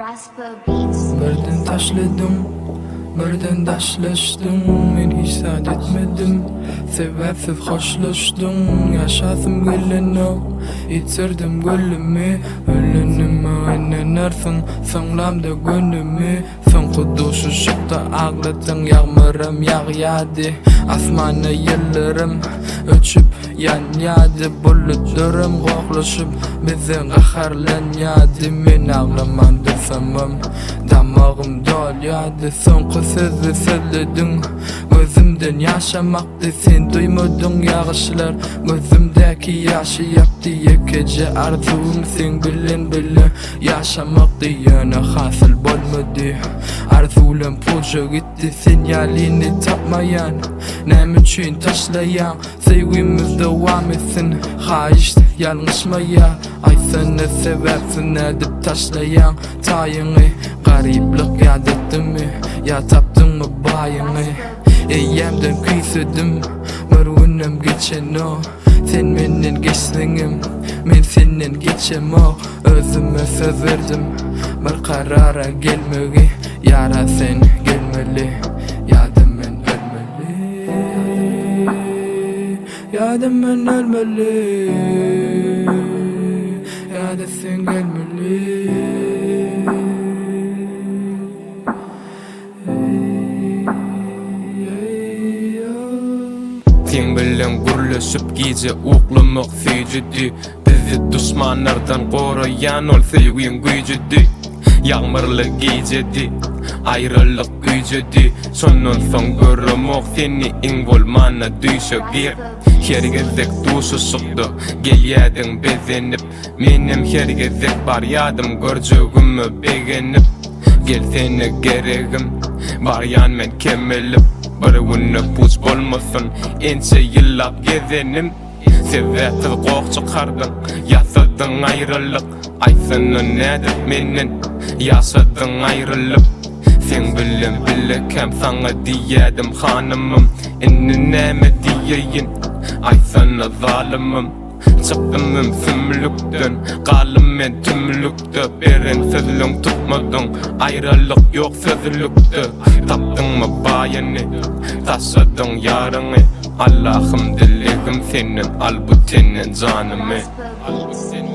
Birden taşladyň, birden daşlaşdyň Men hiç zat etmedim, sebäpsiz hoşlaşdyň Ýaşasym gelenok, ýitirdim gölümi Ölenime ynanarsyň, soňlamda gönümi Soňky duşuşykda agladyň Ýagmyram ýagýardy, asmanda ýyldyrym Öçüp ýanýardy, bulutlaram gohlaşyp Bize gaharlanýardy, men aglaman dursamam Damagym dolýardy, soňky sözi sözlediň Gözümden ýaşam akdy, sen duýmadyň ýagyşlar Gözümdäki ýaşy ýapdy, ýekeje arzuwym seň bilen bile Ýaşamakdy ýöne hasyl bolmady Arzuwlam puja gitdi sen ýalyny tapmaýan Näme üçin taşlaýaň söýgimiz dowam etsin Haýyşt ýalňyşmaýa aýtsana sebäpsiz nädip taşlaýaň taýyňy Garyplyk ýadatdymy ýa tapdyňmy baýyňy Eýýämden küýsedim bir günem geçenok Sen menden geçseňem, men senden geçemok Özüme söz berdim, bir karara gelmegi Ýara sen gelmeli, ýa-da men ölmeli Ýa-da men ölmeli, ýa-da sen gelmeli. Seň bilen gürleşip gije uklamak süýjüdi Bizi duşmanlardan goraýan ol söýgiň güýjüdi Ýagmyrly gijedi, aýralyk güýjedi Şondan soň göremok seni iň bolmanda düýşe gir Her gezek duşuşykda gelýädiň bezenip Menem her gezek barýadym görjegime begenip Gelsene geregim, barýan men kemelip Bir günde puç bolmasyn ençe ýyllap gezenim Sebäpsiz goh çykardyň, ýasadyň aýralyk Aýtsana nädip menden ýaşadyň aýrylyp Seň bilen bilekäm saňa diýýädim hanymym Indi näme diýeýin, aýtsana zalymym Çykdym ümsümlikden, galdym men tümlükde Beren sözleň tutmadyň, aýralyk ýok sözlükde Tapdyňmy baýyny, taşladyň ýaryňy Allahym dilegim senden, al bu tenden janymy. Al bu tenden.